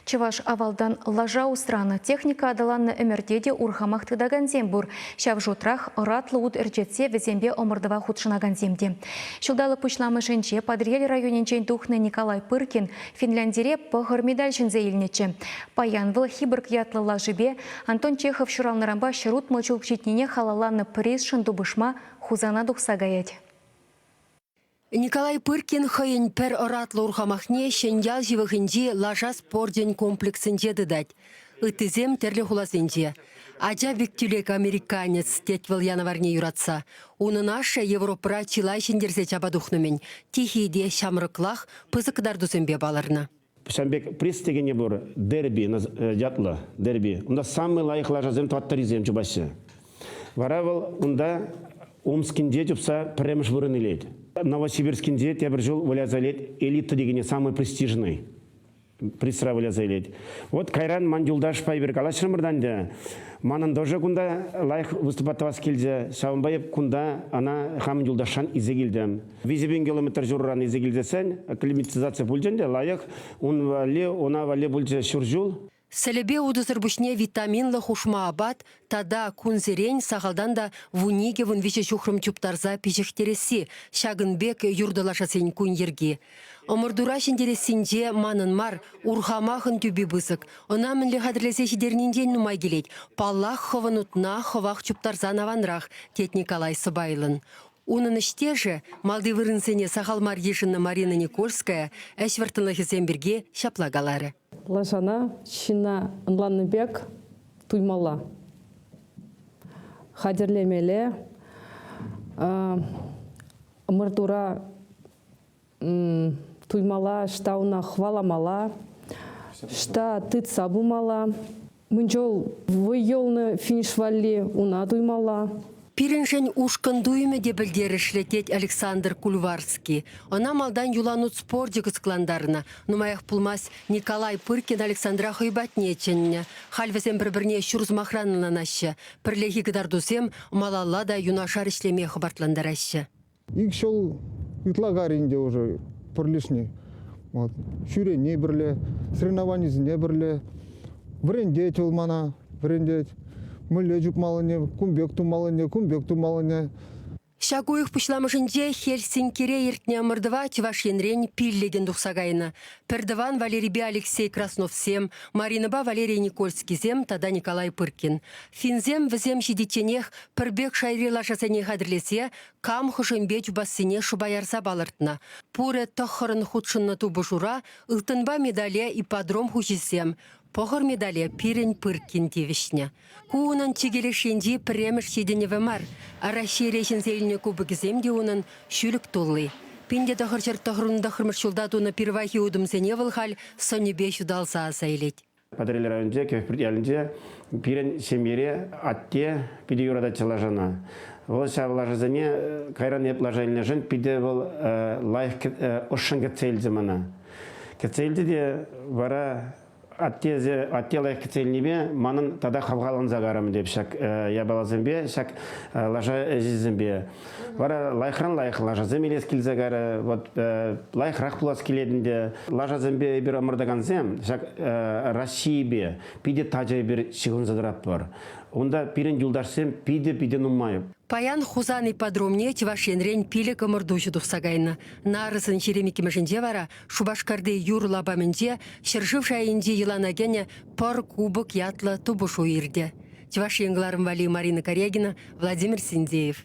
Чӑваш авалтан лаша усранӑ, техника аталаннӑ ӗмӗрте те урхамах тытакансем пур. Ҫав шутрах ӑратлӑ ут ӗрчетсе вӗсемпе ӑмӑртӑва хутшӑнакансем те. Ҫулталӑк пуҫламӑшӗнче Патӑрьел районӗнчен тухнӑ Николай Пыркин Финляндире пӑхӑр медаль ҫӗнсе илнӗччӗ. Паян вӑл Хиборг ятлӑ лашипе Антон Чехов ҫуралнӑранпа 160 ҫул ҫитнине халалланӑ призшӑн тупӑшма Хусана тухса каять. Николай Пыркин хӑйӗн пӗр ӑратлӑ урхамахне Ҫӗньял ҫывӑхӗнчи лаша спорчӗн комплексӗнче тытать. Ыттисем тӗрлӗ хуласенче. Ача пек тӳлек американец, тет вӑл янаварне юратса. Унӑн ашшӗ Европӑра чылай ҫӗнтерсе чапа тухнӑ-мӗн. Тихи те ҫамрӑклах пысӑк кӑтартусемпе палӑрнӑ. Ҫавӑн пек приз текенни пур, дерби ятлӑ дерби. Унта самый лайӑх лашасем тӑваттӑрисем чупаҫҫӗ. Вара вӑл унта Омскинче чупса пӗрремӗш вырӑн илет. Новосибирскинче тепӗр ҫул выляса илет элита текенни самый престижный призра выляса илет. Вот кайран ман юлташпа эпир калаҫрӑмӑр та ӗнтӗ. Манӑн тоже кунта лайӑх выступать тӑвас килчӗ. Ҫавӑнпа эп кунта ӑна хамӑн юлташран илсе килтӗм. 3000 километр ҫурран илсе килсессӗн акклиматизаци пулчӗ ӗнтӗ, лайӑх. Ун валли, она валли пулчӗ ҫур ҫул. Сӗлӗпе утӑсӑр пуҫне витаминлӑ хушма апат тата кунсерен сахалтан та 12-13 ҫухрӑм чуптарса пиҫӗхтересси ҫакӑн пек юртӑлашасен кун йӗрки. Ӑмӑртура ҫӗнтерессинче манӑн мар, урхамахӑн тӳпи пысӑк. Ӑна мӗнле хатӗрлесе ҫитернинчен нумай килет. Паллах, хӑвӑн утна хӑвах чуптарсан аванрах, тет Николай сӑпайлӑн. Унӑн ӗҫтешӗ, малти вырӑнсене сахал мар йышӑннӑ Марина Никольская, ӗҫ вӑрттӑнлӑхӗсем пирки ҫапла каларӗ. Лашана ҫынна ӑнланнӑ пек туймалла. Хатӗрлемелле. Ӑмӑртура туймалла, ӑҫта уна хӑваламалла, ӑҫта тытса пымалла. Мӗнчул вӑй юлнӑ финиш валли уна туймалла. Пирӗншӗн ушкӑн туйӑмӗ те пӗлтерӗшлӗ, тет Александр Кульварский. Ӑна малтан юланут спорчӗ кӑсӑклантарнӑ. Нумаях пулмасть Николай Пыркин Александра хӑй патне чӗннӗ. Халь вӗсем пӗр-пӗрне ҫур сӑмахран ӑнланаҫҫӗ. Пӗрлехи кӑтартусем малалла та юнашар ӗҫлеме хӑпартлантараҫҫӗ. Ик ҫул ытла карӗ ӗнтӗ уже пӗрлешни. Вот. Ҫӳрени пӗрле, соревнованисене пӗрле. Вӗрентет вӑл мана, вӗрентет. Мӗнле чупмаллине, кун пек тумаллине, кун пек тумаллине. Ҫак уйӑх пуҫламӑшӗнче Хельсинкире иртнӗ ӑмӑртӑва Чӑваш Енрен пиллӗкӗн тухса кайнӑ. Пӗртӑван Валерипе Алексей Красновсем, Маринӑпа Валерий Никольскисем тата Николай Пыркин. Финсем вӗсем ҫитичченех пӗр пек шайри лашасене хатӗрлесе кам хӑшӗнпе чупассине шӑпа ярса палӑртнӑ. Пурӗ тӑххӑрӑн хутшӑннӑ тупӑшура ылтӑнпа медале ипподром хуҫисем, пӑхӑр медале пирӗн Пыркин тивӗҫнӗ. Ку унӑн чикӗ леш енчи пӗрремӗш ҫитӗнӗвӗ мар. Раҫҫейре ҫӗнсе илнӗ кубокӗсем те унӑн ҫӳлӗк тулли. 1999 ҫулта тунӑ пирвайхи утӑмсене вӑл халь сӑнӗпе ҫуталса аса илет. Патӑрьел районӗнче, Кӗвӗпӳрт ялӗнче пирӗн ҫемьере атте питӗ юрататчӗ лашана. Вӑл ҫав лашасене кайран эп лаша илнӗшӗн питӗ вӑл лайӑх ӑшшӑн кӗтсе илчӗ мана. Кӗтсе илчӗ те вара атте, атте лайӑх кӗтсе илнипе манӑн тата хавхаланса карӑм теп ҫак япаласемпе, ҫак лаша ӗҫӗсемпе. Вара лайӑхран лайӑх лашасем илес килсе кайрӗ. Вот лайӑхрах пулас килет ӗнтӗ. Лашасемпе эпир ӑмӑртакансем ҫак Российӑпе питӗ тачӑ эпир ҫыхӑнса тӑратпӑр. Унта пирӗн юлташсем питӗ-питӗ нумай. Паян Хусан ипподромне Чӑваш Енрен пилӗк ӑмӑртуҫӑ тухса кайнӑ. Нарӑсӑн 22-мӗшӗнче вара Шупашкарти юр лапамӗнче ҫӗршыв шайӗнчи йӑлана кӗнӗ Пӑр кубок ятлӑ тупӑшу иртӗ. Чӑваш Ен кӑларӑм валли Марина Карягина, Владимир Синдеев.